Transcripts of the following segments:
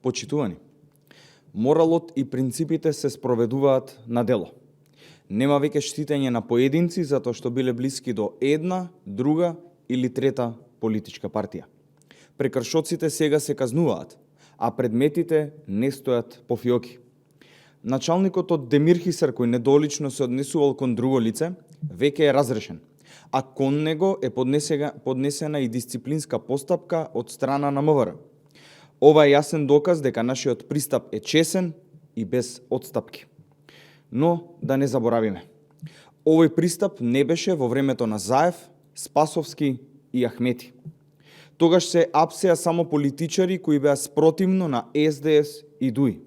Почитувани, моралот и принципите се спроведуваат на дело. Нема веќе штитење на поединци затоа што биле блиски до една, друга или трета политичка партија. Прекршоците сега се казнуваат, а предметите не стојат по фиоки. Началникот од Демир Хисар, кој недолично се однесувал кон друго лице, веќе е разрешен, а кон него е поднесена и дисциплинска постапка од страна на МВР. Ова е јасен доказ дека нашиот пристап е чесен и без отстапки. Но да не заборавиме, овој пристап не беше во времето на Заев, Спасовски и Ахмети. Тогаш се апсеа само политичари кои беа спротивно на СДС и ДУИ.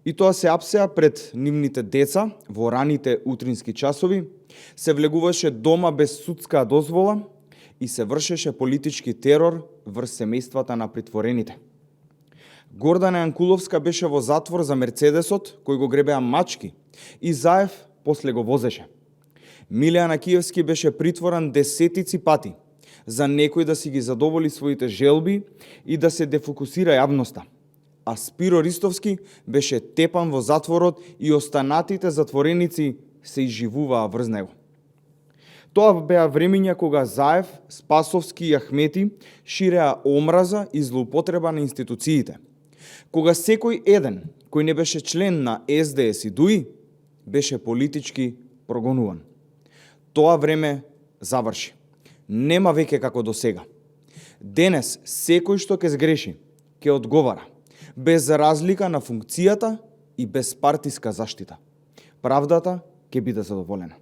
И тоа се апсеа пред нивните деца во раните утрински часови, се влегуваше дома без судска дозвола и се вршеше политички терор врз семејствата на притворените. Гордана Јанкуловска беше во затвор за Мерцедесот, кој го гребеа мачки, и Заев после го возеше. Милијан Акиевски беше притворан десетици пати за некој да си ги задоволи своите желби и да се дефокусира јавноста. А Спиро Ристовски беше тепан во затворот и останатите затвореници се изживуваа врз него. Тоа беа времиња кога Заев, Спасовски и Ахмети ширеа омраза и злоупотреба на институциите. Кога секој еден кој не беше член на СДС и ДУИ беше политички прогонуван. Тоа време заврши. Нема веќе како до сега. Денес секој што ќе сгреши, ќе одговара, без разлика на функцијата и без партиска заштита. Правдата ќе биде задоволена.